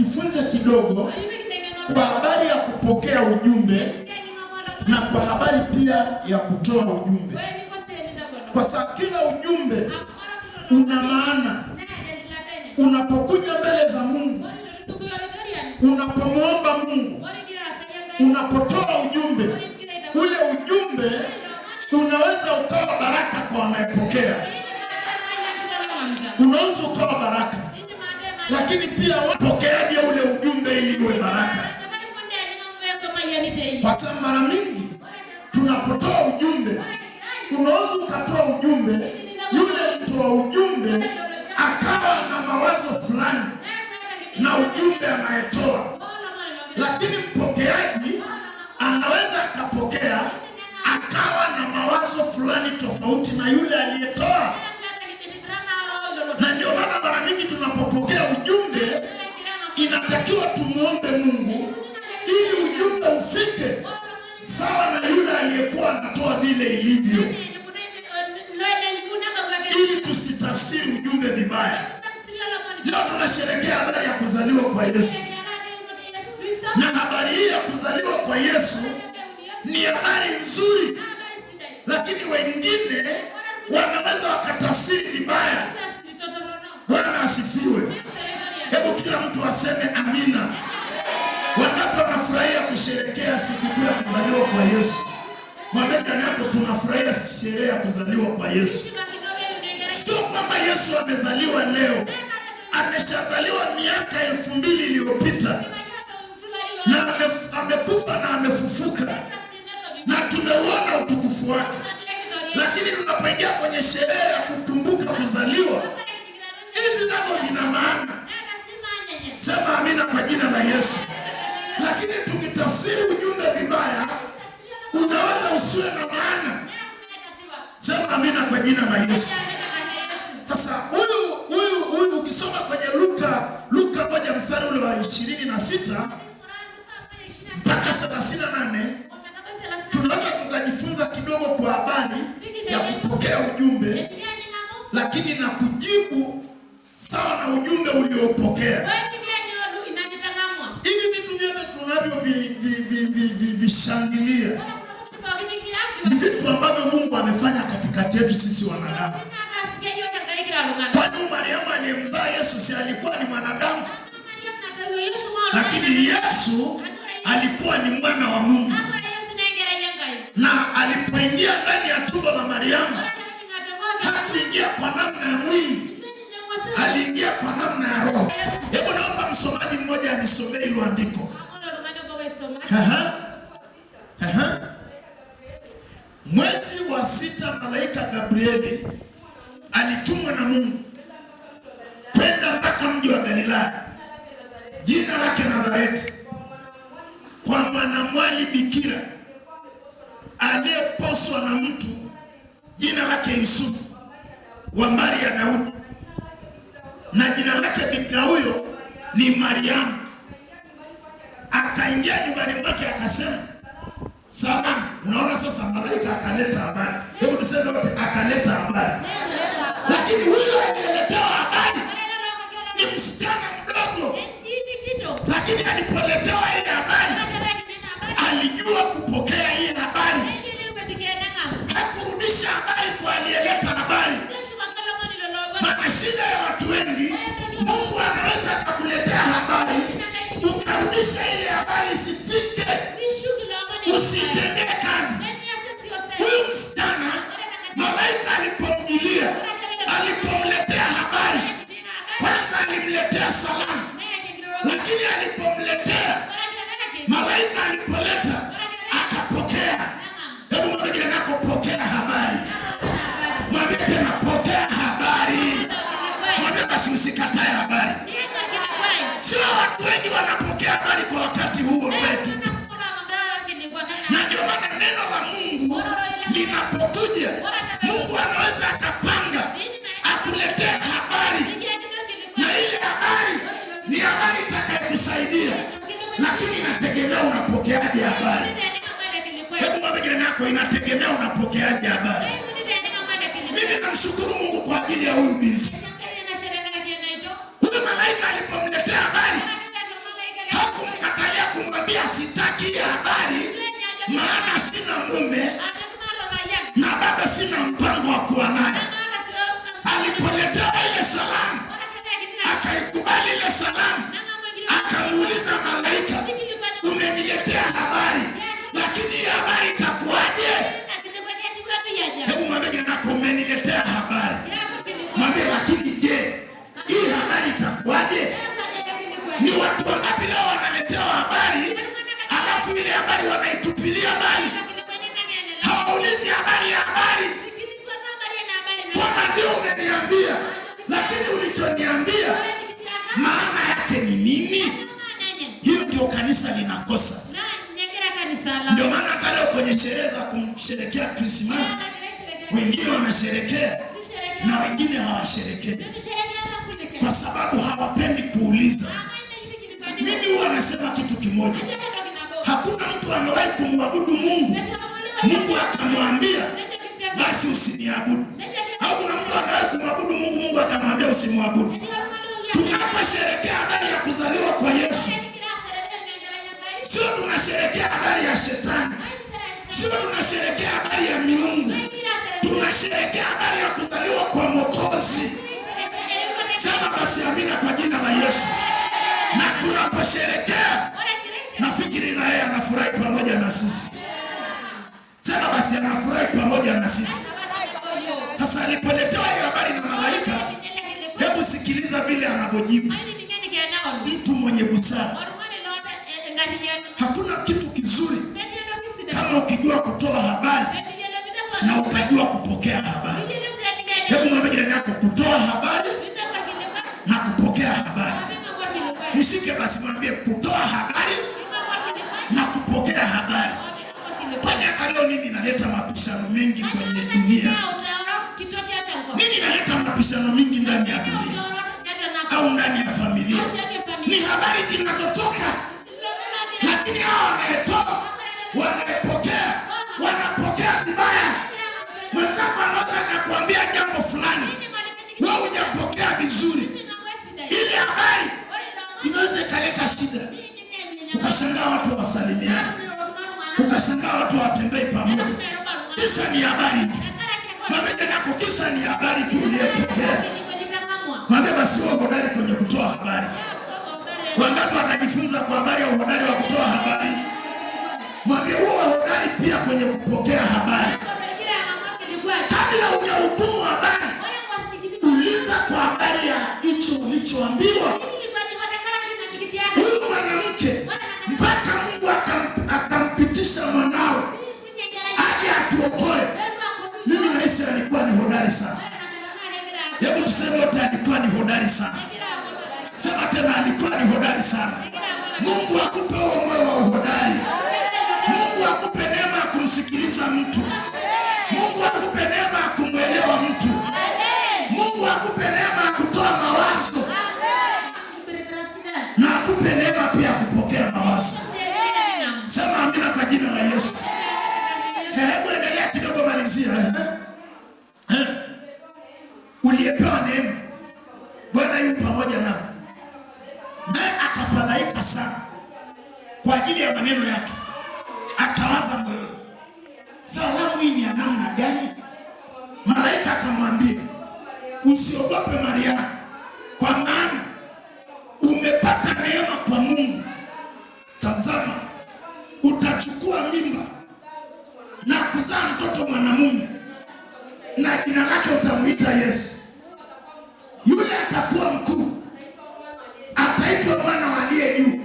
Tujifunze kidogo kwa habari ya kupokea ujumbe na kwa habari pia ya kutoa ujumbe, kwa sababu kila ujumbe una maana. Unapokuja mbele za Mungu, unapomwomba Mungu, unapotoa ujumbe, ule ujumbe unaweza ukawa baraka kwa wanayepokea, unaweza ukawa baraka, lakini pia wapokeaje ule ujumbe ili uwe baraka? Kwa sababu mara mingi tunapotoa ujumbe, unaweza ukatoa ujumbe, yule mtoa ujumbe akawa na mawazo fulani na ujumbe anayetoa, lakini mpokeaji anaweza akapokea akawa na mawazo fulani tofauti na yule aliyetoa. Na ndio maana mara nyingi tunapopokea ujumbe, inatakiwa tumuombe Mungu ili ujumbe ufike sawa na yule aliyekuwa anatoa vile ilivyo, ili tusitafsiri ujumbe vibaya. Leo tunasherehekea habari ya kuzaliwa kwa Yesu, na habari hii ya kuzaliwa kwa Yesu ni habari nzuri, lakini wengine wanaweza wakatafsiri vibaya. Bwana asifiwe. Hebu kila mtu aseme amina. Wangapi wanafurahia kusherehekea sikukuu ya kuzaliwa kwa Yesu? Mwambie jirani yako tunafurahia sherehe ya kuzaliwa kwa Yesu. Sio kwamba Yesu amezaliwa leo, ameshazaliwa miaka 2000 iliyopita na amekufa na amefufuka na tumeuona utukufu wake. Lakini tunapoingia kwenye sherehe ya kukumbuka kuzaliwa, hizi nazo zina maana. Sema amina kwa jina la Yesu. Lakini tukitafsiri ujumbe vibaya, unaweza usiwe na maana. Sema amina kwa jina la Yesu. Sasa huyu ukisoma kwenye Luka 1 mstari ule wa 26 mpaka 38, tunaweza tukajifunza kidogo kwa habari ya kupokea ujumbe, lakini na kujibu sawa na ujumbe uliopokea. Hivi vitu vyote tunavyovishangilia ni vitu ambavyo Mungu amefanya katikati yetu sisi wanadamu. Kwani Mariamu aliyemzaa Yesu si alikuwa ni mwanadamu? Lakini Yesu alikuwa ni mwana wa Mungu, na alipoingia ndani ya tumbo la Mariamu hakuingia kwa namna ya mwili, aliingia kwa namna ya roho. Hebu naomba msomaji mmoja anisomee hilo andiko. Mwezi wa 6 malaika Gabrieli alitumwa na Mungu kwenda mpaka mji wa Galilaya, jina lake Nazareti, kwa mwanamwali bikira aliyeposwa na mtu jina lake Yusufu wa mbari ya Daudi, na jina lake bikira huyo ni Mariamu. Akaingia nyumbani mwake akasema salamu. Unaona sasa, malaika akaleta habari. Hebu tuseme wote, akaleta habari. Lakini huyo aliyeletewa habari ni msichana mdogo, lakini alipoletewa ile habari alijua kupokea ile habari. Hakurudisha habari kwa aliyeleta habari. Maana shida ya watu wengi, Mungu anaweza akakuletea habari ukarudisha ile habari isifike, usitendee kazi. Huyu msichana malaika alipomjilia, alipomletea habari, kwanza alimletea salamu, lakini alipomletea malaika alipoleta akapokea. Hebu mwambie jirani yako, pokea habari. Mwambie tena, pokea habari. Mwambie basi usikatae habari. Sio watu wengi wanapokea habari kwa wakati huo wetu, na ndio maana neno la Mungu linapokuja, Mungu anaweza akapanga akuletee habari, na ile habari ni habari itakayokusaidia, lakini inategemea unapokeaje habari. Hebu mwambie jirani yako, inategemea unapokeaje habari. Mimi namshukuru Mungu kwa ajili ya huyu binti. Huyu malaika alipomletea habari, hawakuwa nayo. Alipoletewa ile salamu, akaikubali ile salamu, akamuuliza malaika, umeniletea habari, lakini hii habari itakuwaje? Hebu mwambie jirani yako, umeniletea habari. Mwambie, lakini je, hii habari itakuwaje? Ni watu wangapi leo wanaletewa habari alafu ile habari wanaitupilia mbali, hawaulizi habari ya habari kwamba ndio umeniambia, lakini ulichoniambia maana yake ni nini? Hiyo ndio kanisa linakosa. Ndio maana hata leo kwenye sherehe za kumsherekea Krismasi, wengine wanasherekea na wengine hawasherekei, kwa sababu hawapendi kuuliza. Mimi huwa nasema kitu kimoja, hakuna mtu amewahi kumwabudu Mungu, Mungu akamwambia basi usiniabudu. Au kuna mtu amewahi kumwabudu Mungu, Mungu akamwambia usimwabudu? Tunaposherekea habari ya kuzaliwa kwa Yesu, sio tunasherekea habari ya shetani, sio tunasherekea habari ya miungu, tunasherekea habari ya kuzaliwa kwa Mwokozi. Sema basi amina kwa jina la Yesu. Na tunaposherekea, nafikiri na yeye anafurahi pamoja na sisi. Sema basi anafurahi pamoja na sisi. Sasa alipoletewa hiyo habari na malaika, hebu sikiliza vile anavyojibu. Mtu mwenye busara. Hakuna kitu kizuri kama ukijua kutoa habari na ukajua kupokea habari. Hebu mwambie jirani yako, kutoa habari na kupokea habari. Mshike basi, mwambie kutoa habari na kupokea habari. Kwani hata leo nini inaleta mapishano mengi kwenye dunia? Nini inaleta mapishano mingi ndani ya dunia au ndani ya familia? Ni habari zinazotoka, lakini hao wanayetoa, wanayepokea, wanapokea vibaya. Mwenzako anaweza akakwambia jambo fulani, wewe hujapokea vizuri, ile habari inaweza ikaleta shida, ukashangaa watu wasalimiane, ukashangaa watu watembei pamoja. Kisa ni habari tu. Mwambie nako, kisa ni habari tu uliyepokea. Mwambie basi wewe hodari kwenye kutoa habari. Wangapi watajifunza kwa habari ya uhodari wa kutoa habari? Mwambie wewe hodari pia kwenye kupokea habari. Kabla hujahukumu habari, uliza kwa habari ya hicho ulichoambiwa. Huyu mwanamke mpaka Mungu akampitisha mwanawe aje atuokoe. Mimi nahisi alikuwa ni hodari sana. Hebu tuseme wote, alikuwa ni hodari sana. Sema tena, alikuwa ni hodari sana. Mungu akupe huo moyo wa uhodari. Mungu akupe neema ya kumsikiliza mtu. Mungu akupe neema ya kumwelewa mtu. Mungu akupe neema ya kutoa mawazo na akupe neema pia ya kupokea mawazo. Sema amina kwa jina la Yesu. Hebu endelea kidogo, malizia. Uliyepewa neema, Bwana yu pamoja nawe. Naye akafadhaika sana kwa ajili ya maneno yake, akawaza moyoni, salamu hii ni ya namna gani? Malaika akamwambia, usiogope Mariamu, kwa maana umepata neema kwa Mungu. Tazama, utachukua mimba na kuzaa mtoto mwanamume, na jina lake utamwita Yesu. Yule atakuwa mkuu, ataitwa mwana wa Aliye Juu,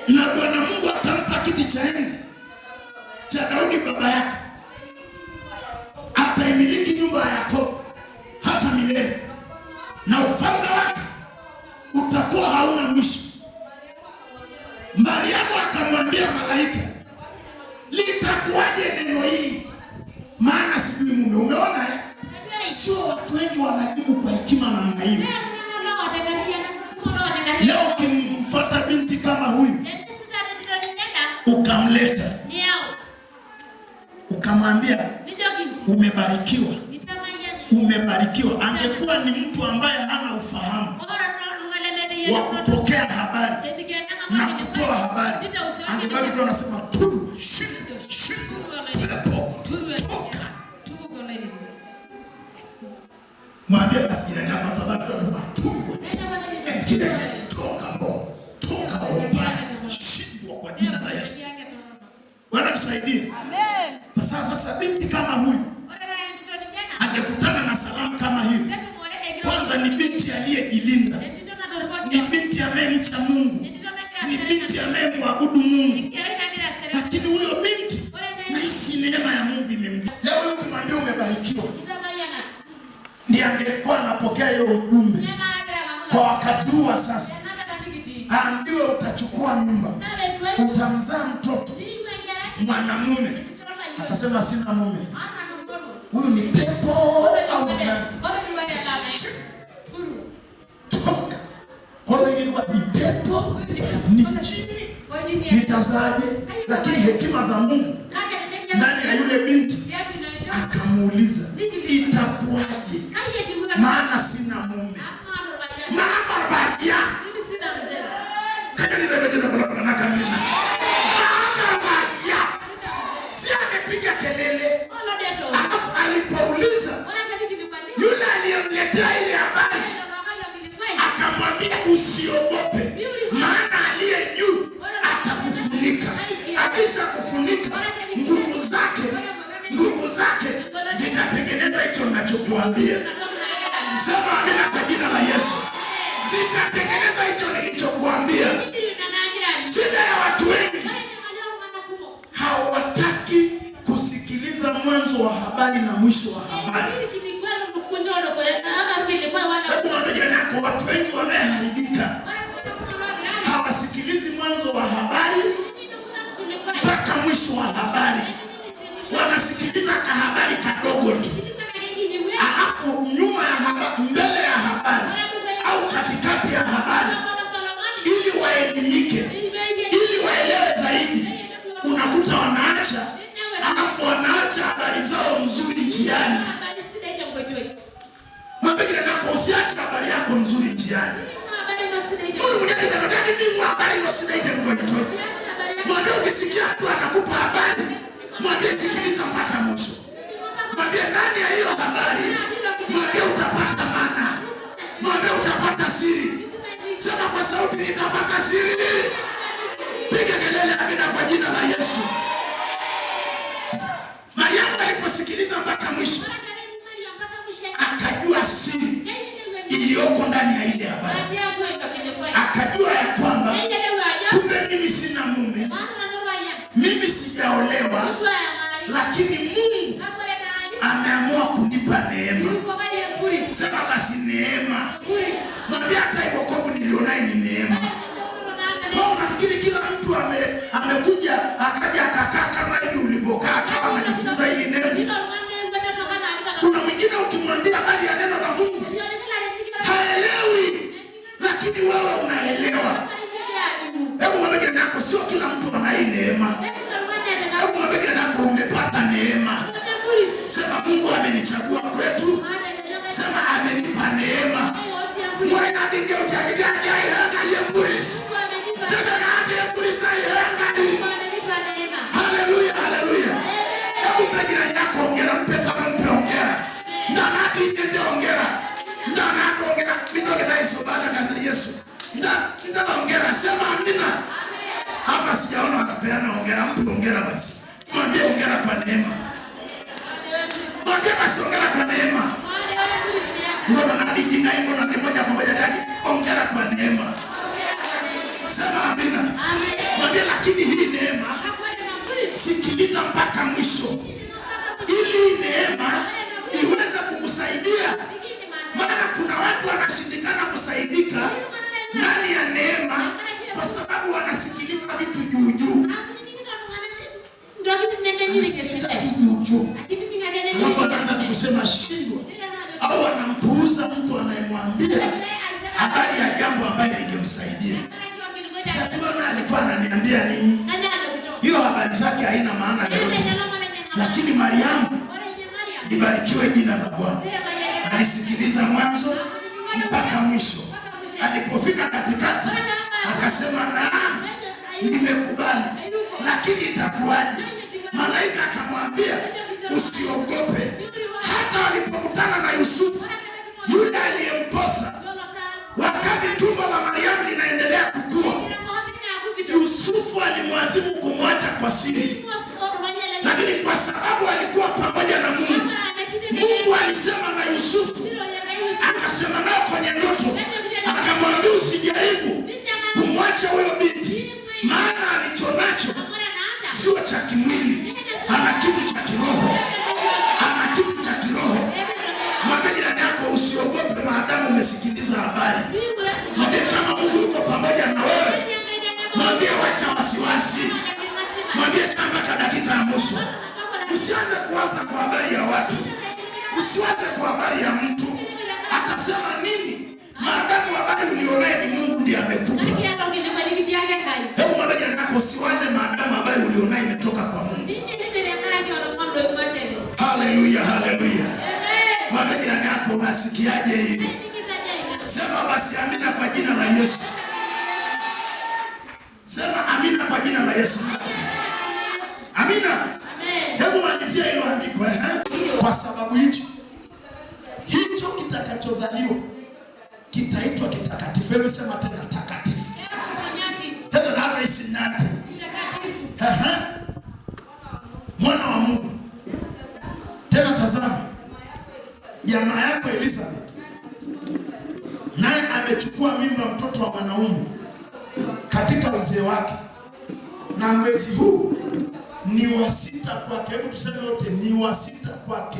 na Bwana Mungu atampa kiti cha enzi cha Daudi baba yake, ataimiliki nyumba ya Yakobo hata milele, na ufalme wake utakuwa hauna mwisho. Mariamu akamwambia malaika, litakuwaje neno hili? Maana sijui mume. Umeona eh? Sio watu wengi wanajibu kwa hekima namna hiyo. Leo ukimfuata binti kama huyu ukamleta ukamwambia umebarikiwa, umebarikiwa, angekuwa ni mtu ambaye hana ufahamu wa kupokea habari na kutoa habari, angebaki tu anasema tu shit shit, pepo toka. Kelele, toka bo, toka bomba, shindwa kwa jina la Yesu. Bwana tusaidie. Amen. Sasa binti kama huyu angekutana na salamu kama hiyo, kwanza ni binti aliyejilinda, ni binti anayemcha Mungu, ni binti anayemwabudu Mungu, lakini huyo binti nahisi neema ya Mungu imemjia. Leo ukimwambia umebarikiwa, ndiye angekuwa anapokea hiyo ujumbe kwa wakati huu wa sasa, aambiwe utachukua mimba, utamzaa mtoto mwanamume, atasema sina mume. Huyu ni pepo au nani? Toka. Kwa hiyo ilikuwa ni pepo, ni jini, nitazaje? Lakini hekima za Mungu ndani ya yule binti akamuuliza, itakuwaje? Maana sina mume. Maana si amepiga kelele, alafu alipouliza yule aliyemletea ile habari akamwambia usiogope, maana aliye juu atakufunika. Akisha kufunika, nguvu zake zitatengeneza hicho ninachokuambia. Sema amina kwa jina la Yesu. Zitatengeneza hicho nilichokuambia. Shida ya watu wengi hawataki kusikiliza mwanzo wa habari na mwisho wa habari. Hebu mwambie jirani yako, watu wengi wameharibika, hawasikilizi mwanzo wa habari mpaka mwisho wa habari, wanasikiliza kahabari kadogo tu, alafu nyuma ya habari, mbele ya habari au katikati ya habari, ili waelimike, ili waelewe zaidi, unakuta wanaacha, alafu wanaacha habari zao nzuri njiani. Mwambie jirani yako, usiache habari yako nzuri njiani. Mwambie ukisikia mtu anakupa habari, mwambie sikiliza mpaka mwisho. Mwambie ndani ya hiyo habari, mwambie utapata maana, mwambie utapata siri. Sema kwa sauti, nitapata siri. Piga kelele amina kwa jina la Yesu. Mariamu aliposikiliza mpaka mwisho, akajua siri iliyoko ndani ya ile habari, akajua ya kwamba kumbe mimi sina mume, mimi sijaolewa, lakini Mungu ameamua kunipa neema. Sema basi neema. Mwambie hata wokovu nilionaye ni neema. Kwa unafikiri kila mtu amekuja akaja akakaa kama hivi ulivyokaa, kama anajifunza hili neno? Kuna mwingine ukimwambia habari ya neno la Mungu haelewi, lakini wewe unaelewa. Hebu mwambie jirani yako, sio kila mtu ana hii neema. Hebu mwambie jirani yako, umepata neema. Sema Mungu amenichagua kwetu. Sema amenipa neema. Haleluya, haleluya. Hebu mpe jirani yako hongera, mpe tano, mpe hongera. Ndanadi nyende hongera. Ndanadi hongera. Mimi ndo isobada kana Yesu. Nda hongera, sema amina. Hapa sijaona wakipeana hongera, mpe hongera basi. Mwambie hongera kwa neema. Mwambie basi hongera kwa neema. Ngono na dijinga hivyo na moja kwa moja ndani, hongera kwa neema. Sema amina. Mwambie lakini hii neema sikiliza mpaka mwisho, ili neema iweze kukusaidia. Maana kuna watu wanashindikana kusaidika ndani ya neema kwa sababu wanasikiliza vitu juu juu, wanasikiliza tu juu juu, alafu wanaanza kusema shindwa, au wanampuuza mtu anayemwambia habari ya jambo ambaye lingemsaidia. Sasa alikuwa ananiambia nini? Hiyo habari zake haina maana yoyote. Lakini Mariamu, libarikiwe jina la Bwana, alisikiliza mwanzo mpaka mwisho. Alipofika katikati akasema, naam, nimekubali, lakini itakuwaje? Malaika akamwambia usiogope. Hata walipokutana na Yusufu yule aliyemposa, wakati tumbo la kwa siri, lakini kwa sababu alikuwa pamoja na Mungu, Mungu alisema na Yusufu, akasema nao kwenye ndoto, akamwambia usijaribu kumwacha huyo binti, maana alichonacho sio cha kimwili, ana kitu cha kiroho, ana kitu cha kiroho. Mwambie jirani yako usiogope maadamu umesikiliza habari. Mwambie kama Mungu yuko pamoja na wewe, mwambie wacha wasiwasi, mwambie kama mpaka dakika ya mwisho. Usianze kuwaza kwa habari ya watu, usiwaze kwa habari ya mtu atasema nini, maadamu habari ulionaye ni Mungu ndiye amekupa. Hebu mwambie jirani yako usiwaze maadamu habari ulionaye imetoka kwa Mungu. Haleluya, haleluya. Mwambie jirani yako unasikiaje hili? Sema basi amina kwa jina la Yesu. Sema amina kwa jina la Yesu. Amina. Hebu malizia hilo andiko eh. Kwa sababu hicho kitakachozaliwa kitaitwa kitakatifu. Hebu sema tena takatifu. Tena na hata isinati. Mwana wa Mungu. Tena tazama, jamaa yako Elizabeth naye amechukua mimba mtoto wa mwanaume katika uzee wake, na mwezi huu ni wa sita kwake. Hebu tuseme wote, ni wa sita kwake.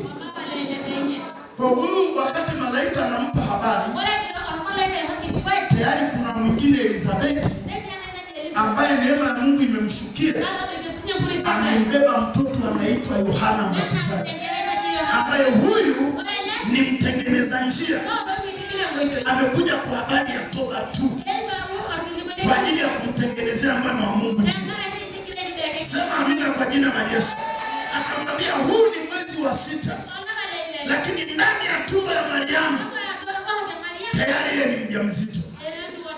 Kwa huyu, wakati malaika anampa habari, tayari kuna mwingine Elizabeth ambaye neema ya Mungu imemshukia, amembeba mtoto anaitwa Yohana Mbatizaji, ambaye huyu ni mtengeneza njia, amekuja kwa habari ya toba tu, kwa ajili ya kumtengenezea mwana wa Mungu njia. Sema amina kwa jina la Yesu. Akamwambia huu ni mwezi wa sita, lakini ndani ya tumbo ya Mariamu tayari yeye ni mjamzito,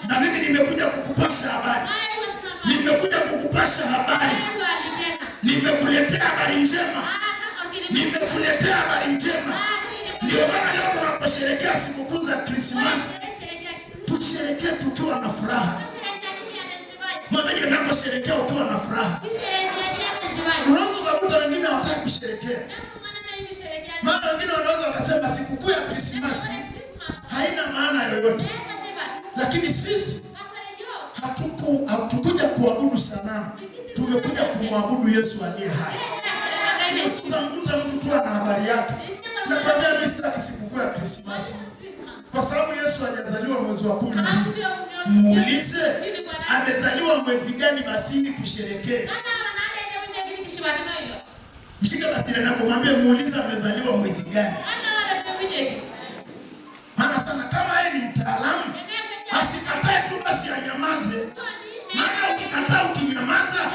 na mimi nimekuja kukupasha habari, nimekuja kukupasha habari, nimekuletea habari njema, nimekuletea habari njema. Ndio maana leo tunaposherehekea sikukuu za Krismasi, tusherehekee tukiwa na furaha. Mwambie unaposherehekea ukiwa na furaha. Unaweza ukakuta wengine hawataki kusherehekea, maana wengine wanaweza wakasema sikukuu ya Krismasi haina maana yoyote, lakini sisi hatukuja kuabudu sanamu, tumekuja kumwabudu Yesu aliye hai. Yesu utamkuta mtu tu ana habari yake, nakwambia mimi sitaki sikukuu ya Krismasi kwa sababu Yesu hajazaliwa mwezi wa 12. Muulize amezaliwa mwezi gani basi ili tusherekee. Mshike basi jirani yako mwambie, muulize amezaliwa mwezi gani. Maana sana kama yeye ni mtaalamu asikatae tu basi anyamaze. Maana ukikataa ukinyamaza,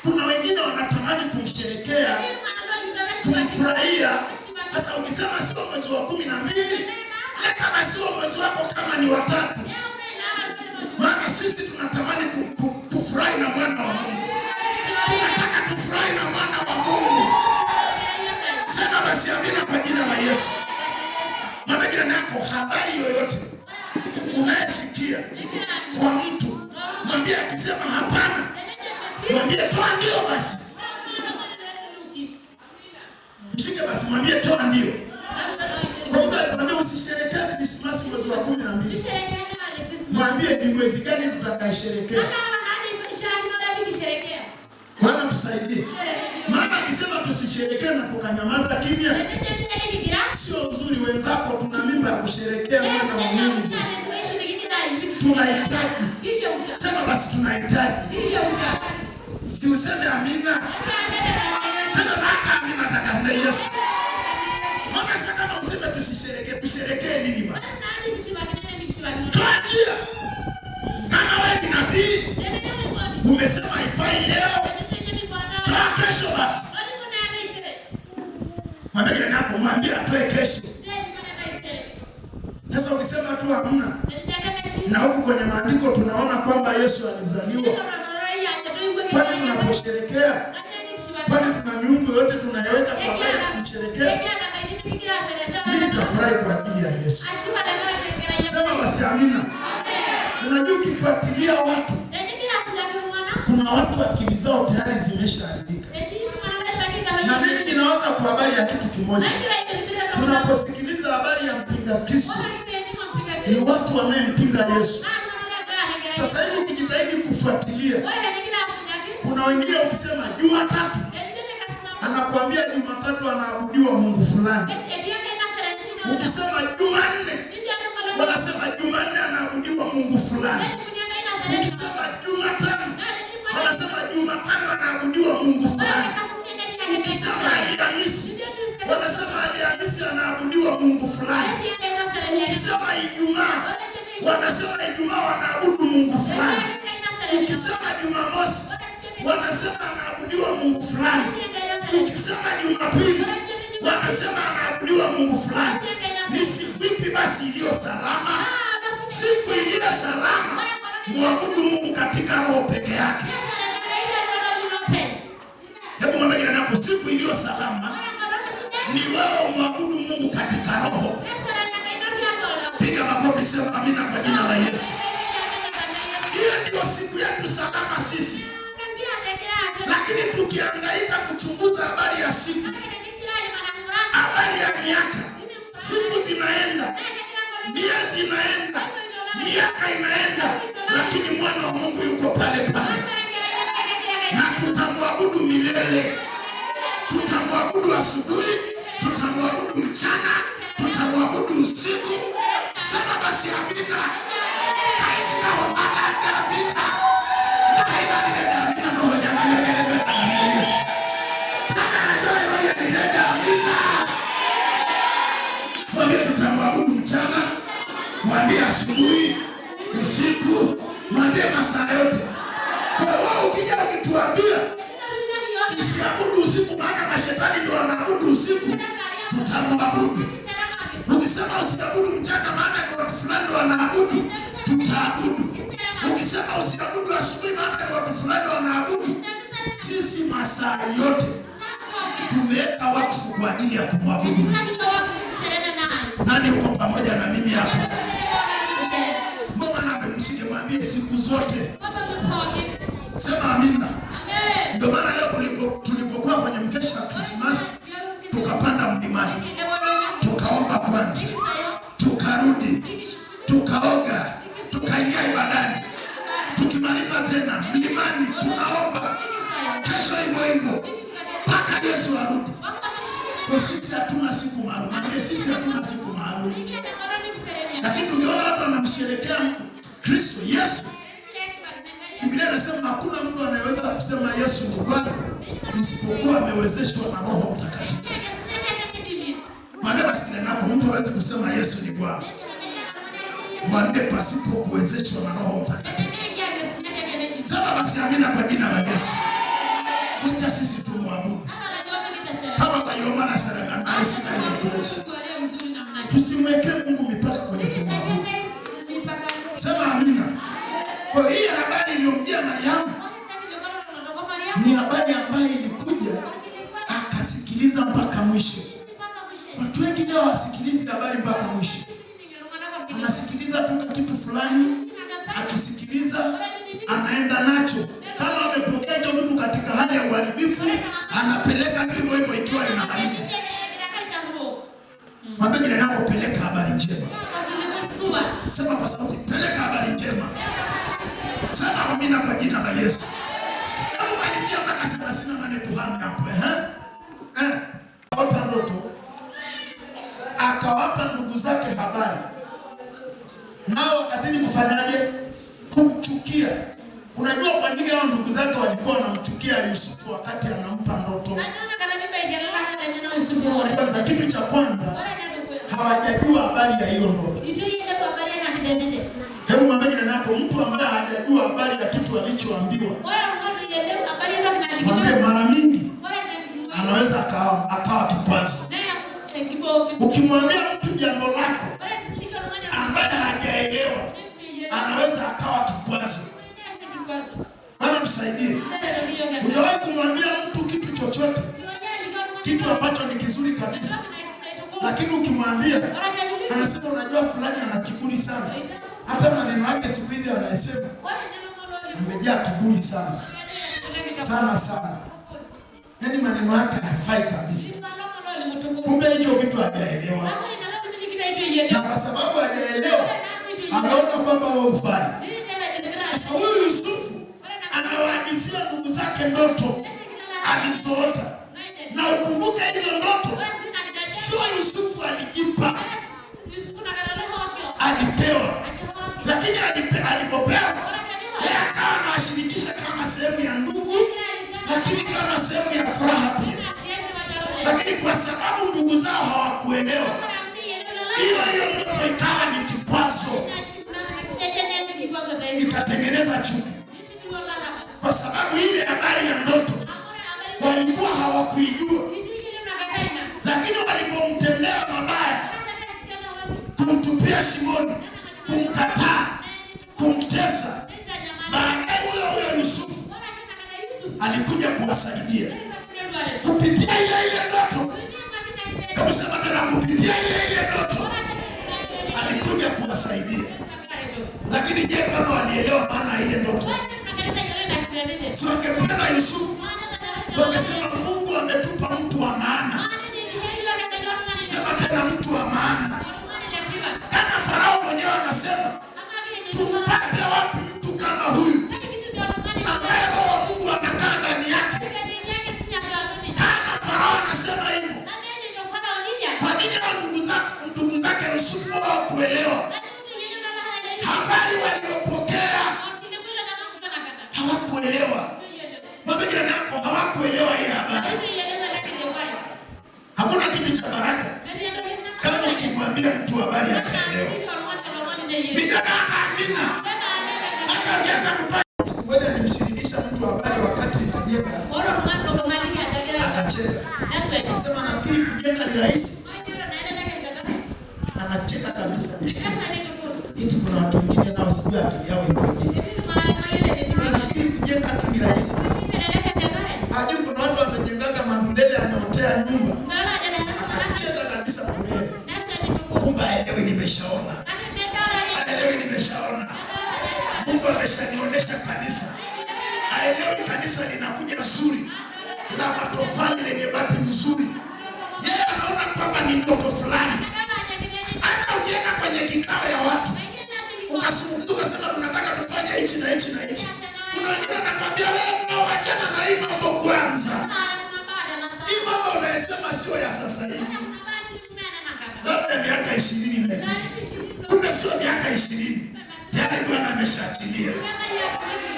kuna wengine wanatamani kumsherekea, kumfurahia. Sasa ukisema sio mwezi wa 12, leta basi huo mwezi wako kama ni watatu. Maana sisi tunatamani kufurahi na mwana wa Mungu. Tunataka tufurahi na mwana wa Mungu. Sema basi amina kwa jina la Yesu. Mwambie jirani yako habari yoyote unayesikia kwa mtu, mwambie akisema hapana, mwambie toa ndio basi. Mshike basi, mwambie toa ndio. Kwa mtu akikwambia usisherehekee Krismasi mwezi wa 12, mwambie ni mwezi gani tutakaisherehekea. Bwana tusaidie. Maana akisema tusisherehekee na tukanyamaza kimya, sio nzuri. Wenzako tuna mimba ya kusherehekea mwana wa Mungu. Tunahitaji. Sema basi tunahitaji. Si useme amina. Sema na amina takande Yesu. Maana sasa kama useme tusisherehekee, tusherehekee nini basi? Toa njia. Kama wewe ni nabii, umesema haifai leo, toa kesho basi. Mwambie jirani yako, mwambie atoe kesho. Sasa ukisema tu hamna, na huku kwenye maandiko tunaona kwamba Yesu alizaliwa. Kwani tunaposherekea, kwani tuna miungu yote tunaiweka kwa mbele kumsherekea? Mimi nitafurahi kwa ajili ya Yesu. Sema basi amina. Unajua ukifuatilia watu, kuna watu akili akili zao tayari zimeshaharibika. Na mimi ninawaza kwa habari ya kitu kimoja. Tunaposikiliza habari ya mpinga Kristo, ni watu wanayempinga Yesu. Sasa hivi ukijitahidi kufuatilia, kuna wengine ukisema Jumatatu, anakuambia Jumatatu anaabudiwa Mungu fulani. Ukisema Jumanne, wanasema Jumanne anaabudiwa Mungu fulani. Ukisema Jumatano, wanasema Jumatano anaabudiwa Mungu fulani. Ukisema Alhamisi, wanasema Alhamisi anaabudiwa Mungu fulani. Ukisema Ijumaa, wanasema Ijumaa wanaabudu Mungu fulani. Ukisema Jumamosi, wanasema anaabudiwa Mungu fulani. Ukisema Jumapili, wanasema anaabudiwa Mungu fulani. Ni siku ipi basi iliyo salama? Siku iliyo salama muabudu Mungu katika roho peke yake. Hebu mwambie jirani yako, siku iliyo salama ni wewe muabudu Mungu katika roho. Piga makofi, sema amina kwa jina la Yesu. Hiyo ndio siku yetu salama sisi. Lakini tukihangaika kuchunguza habari ya siku, habari ya miaka, siku zinaenda, miezi inaenda, miaka inaenda, lakini mwana wa Mungu yuko pale pale, na tutamwabudu milele. Tutamwabudu asubuhi, tutamwabudu mchana, tutamwabudu usiku. Sema basi amina. Mwambie tutamwabudu mchana, mwambie asubuhi, usiku, mwambie masaa yote. Kwa hiyo ukija ukituambia usiabudu usiku, maana mashetani ndio wanaabudu usiku, tutamwabudu. Ukisema usiabudu mchana, maana ni watu fulani ndio wanaabudu, tutaabudu. Ukisema usiabudu asubuhi, maana ni watu fulani wanaabudu. Sisi masaa yote tumeweka wakfu kwa ajili ya kumwabudu. Nani uko pamoja na mimi hapa? Mbona na mwambie siku zote. Sema amina. Ndio maana leo tulipokuwa kwenye mkesha wa Krismasi, tukapanda mlimani, tukaomba kwanza, tukarudi, tukaoga, tukaingia ibadani. Tukimaliza tena mlimani tunaomba, kesho hivyo hivyo mpaka Yesu arudi. Kwa sisi hatuna siku maalum. Maana sisi hatuna siku maalum. Lakini tukiona watu wanamsherehekea Kristo Yesu, Biblia inasema hakuna mtu anayeweza kusema Yesu ni Bwana isipokuwa amewezeshwa na Roho Mtakatifu. Mwambie basi jirani yako, mtu hawezi kusema Yesu ni Bwana. Mwambie pasipo kuwezeshwa na Roho Mtakatifu. Sema basi amina kwa jina la Yesu. Wacha sisi tumwabudu. Kama bayomana sana na Yesu na Yesu. Tusimweke Mungu mipaka kwenye kumwabudu. Sema amina. Kwa hiyo habari iliyomjia Mariamu ni habari ambayo ilikuja akasikiliza mpaka mwisho. Watu wengi leo hawasikilizi habari mpaka mwisho. Anasikiliza tu kitu fulani, akisikiliza anaenda nacho. Kama amepokea hicho kitu katika hali ya uharibifu, anapeleka tu hivyo hivyo ikiwa inaharibu. Mwambie jirani yako, peleka habari njema. Sema kwa sauti, peleka habari njema. Sema amina kwa jina la Yesu. Hebu malizia mpaka 38 tuhame hapo, eh? Ota ndoto akawapa ndugu zake habari, nao wakazidi kufanyaje? Kumchukia. Unajua kwa nini hao ndugu zake walikuwa wanamchukia Yusufu wakati anampa ndoto? Kwanza, kitu cha kwanza hawajajua habari ya hiyo ndoto. Hebu mwambie jirani yako, mtu ambaye hajajua habari ya kitu alichoambiwa, mwambie mara mingi anaweza akawa kikwazo. Ukimwambia mtu jambo lako ambaye hajaelewa, anaweza akawa kikwazo. Bwana msaidie. Hujawahi kumwambia mtu kitu chochote, kitu ambacho ni kizuri kabisa, lakini ukimwambia anasema unajua fulani ana kiburi sana. Hata maneno yake siku hizi anayesema amejaa kiburi sana. Sana sana, yaani maneno yake hayafai kabisa. Kumbe hicho kitu hajaelewa, na kwa sababu hajaelewa anaona kwamba wewe hufai. Sasa huyu Yusufu anawahadithia ndugu zake ndoto alizoota, na ukumbuke hizo ndoto sio Yusufu alijipa, alipewa. Lakini alivyopewa yeye akawa anawashirikisha kama sehemu ya ndugu, lakini kama sehemu ya furaha pia. Lakini kwa sababu ndugu zao hawakuelewa, hiyo hiyo ndoto ikawa ni kikwazo, ikatengeneza chuki, kwa sababu ile habari ya ndoto walikuwa hawakuijua, lakini walipomtendea mabaya, kumtupia shimoni, kumkataa, kumtesa, baadaye huyo huyo Yusufu alikuja kuwasaidia kupitia ile ile ndoto. Hebu sema tena, kupitia ile ile ndoto alikuja kuwasaidia. Lakini je, kama walielewa maana ya ile ndoto? Si wangempenda Yusufu, wangesema Mungu ametupa mtu wa maana. Sema tena, mtu wa maana. Kama Farao mwenyewe anasema tumpate wapi mtu kama huyu ambaye Roho wa Mungu anakaa ndani yake? Kama Farao anasema hivyo, kwa nini hao ndugu zake Yusufu hawakuelewa habari waliopokea? Hawakuelewa. Mwambie jirani yako, hawakuelewa hii habari. Hakuna kitu cha baraka kama ukimwambia mtu habari akaelewa. Vijana, amina. Hata ukianza kupata. Siku moja nilimshirikisha mtu habari wakati najenga, akacheka. Akasema nafikiri kujenga ni rahisi. Anacheka kabisa. Eti kuna watu wengine nao sijui akili yao ipoje. Nafikiri kujenga tu ni rahisi. Hajui kuna watu wamejengaga mandulele, ameotea nyumba. Akacheka kabisa bure. Kumbe haelewi nimeshaona. Haelewi nimeshaona. Mungu ameshanionyesha kanisa. Haelewi kanisa linakuja zuri la matofali lenye bati nzuri. Yeye anaona kwamba ni ndoto fulani. Hata ukienda kwenye kikao ya watu ukazungumza ukasema tunataka tufanye hichi na hichi na hichi, kuna wengine wanakuambia wewe, no, achana na hii mambo kwanza. Hii mambo unayesema sio ya sasa hivi, labda miaka 20 na hivi. Kumbe sio miaka 20, tayari Bwana ameshaachilia.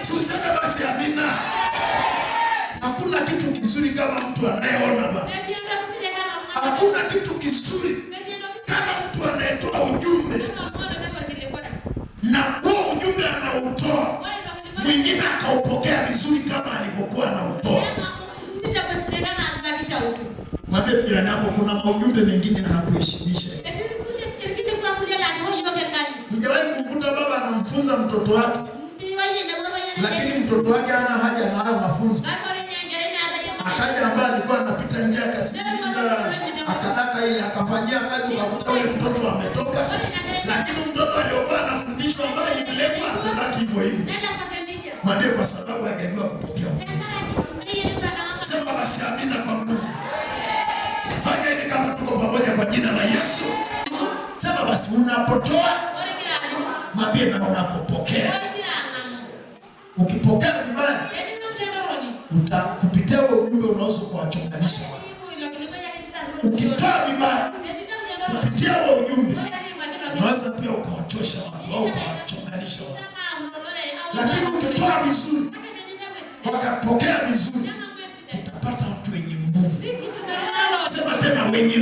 Si useme basi amina. Hakuna kitu kizuri kama mtu anayeona bwana. Hakuna kitu kizuri kama mtu anayetoa ujumbe na huo ujumbe anautoa mwingine akaupokea vizuri kama alivyokuwa anautoa. Mwambie jirani yako kuna maujumbe mengine yanakuheshimisha. Hujawahi kumkuta baba anamfunza mtoto wake, lakini mtoto wake hana haja na hayo mafunzo. Akaja ambaye alikuwa anapita njia akasikiliza, akadaka ile akafanyia kazi, ukakuta ule mtoto ametoka, lakini mtoto aliyokuwa anafundishwa ambaye ni mlema amebaki hivyo hivyo. Mwambie kwa sababu hajajua kupokea ujumbe. Sema basi amina kwa nguvu. Fanya hivi kama tuko pamoja kwa jina la Yesu. Sema basi unapotoa, mwambie na unapopokea. Ukipokea vibaya, utakupitia huo ujumbe unaweza kuwachonganisha watu. Ukitoa vibaya, kupitia huo ujumbe unaweza pia ukawachosha watu au ukawachonganisha watu. Lakini ukitoa vizuri, wakapokea vizuri, utapata watu wenye nguvu. Sema tena, wenye